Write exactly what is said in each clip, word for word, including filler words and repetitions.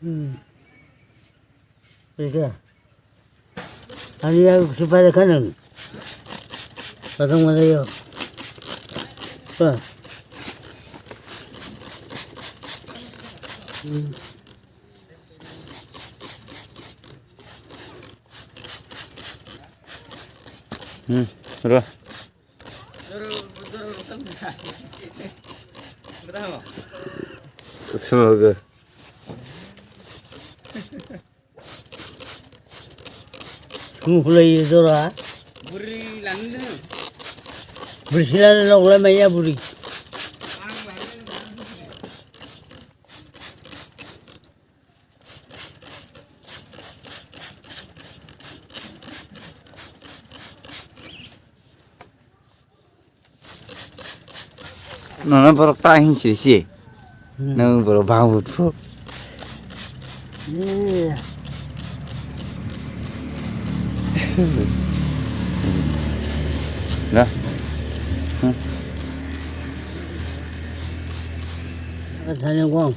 Hmm. Ika. Ani ya supaya kanan. Patang mana yo. Pa. Hmm. Hmm. Ro. Sumogo. Sumulai jora. Buri lani. Buri silani lok lai maya buri. Nono borok ta hin si si. Hmm. Nang borok bang butphu. Yeah. Na. Hmm. Thani gong.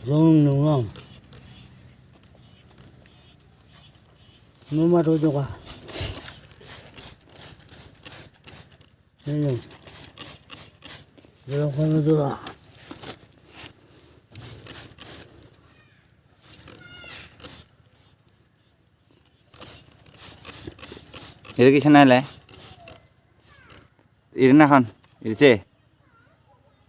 Zong nung gong. Numa to joka. Nini. Jora kono jora. Iri kisa nai le. Iri na khan. Iri che.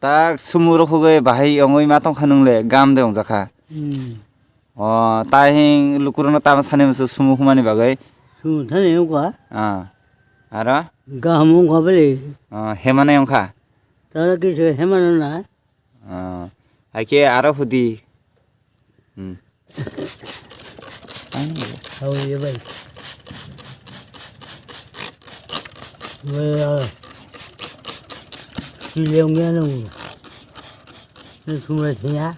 Tak sumu rok hugui bahai ongui ma tong kha nung le gam de ong jakha. Hmm. O, tai hing lukurokno tamo sani musu sumu humani bagwi. Sumu thani wngkha. Ah. Aro? Gaham wngkha bele. Ah, hemanai wngkha. Tara kisa hemano na. Ah. Haikhe aro hudi. Hmm. Hau ye bai. Bai, ah. Chile wngya nung. Nung sumra thiya.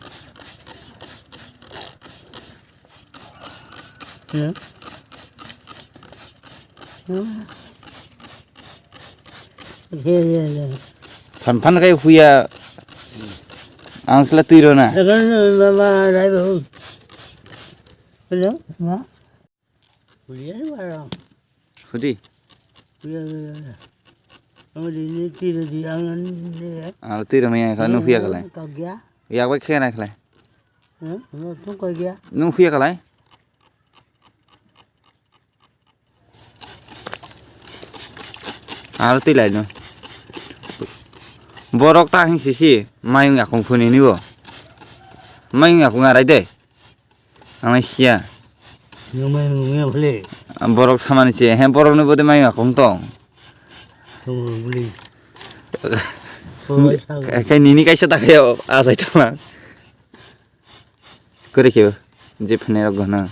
Hmm? Hmm? Ye, ye, ye. Phan phan kai huya. Ang sila twi rona. Dagan mama rai bo. Hello, ma. Huya ni wara. Hudi? Huya, huya, huya. Ang di ni twi ro di ang ni. Ah, twi rona ya, kalau nu huya kalai. Kagya. Ya, kau kena kalai. Hmm? Nung thung koi gya? Nung huya kalai? Aro twi lai no. Borok ta hing sisi, mayung yakung phuni ni bo. Mayung yakung arai de. Ang siya. Nung mayung nung ya phule. Borok samani se, he borok ni bode mayung yakung tong. Tong buli. Kai nini kaisa ta khayo, a sai tong. Kore khe je phene rok gana.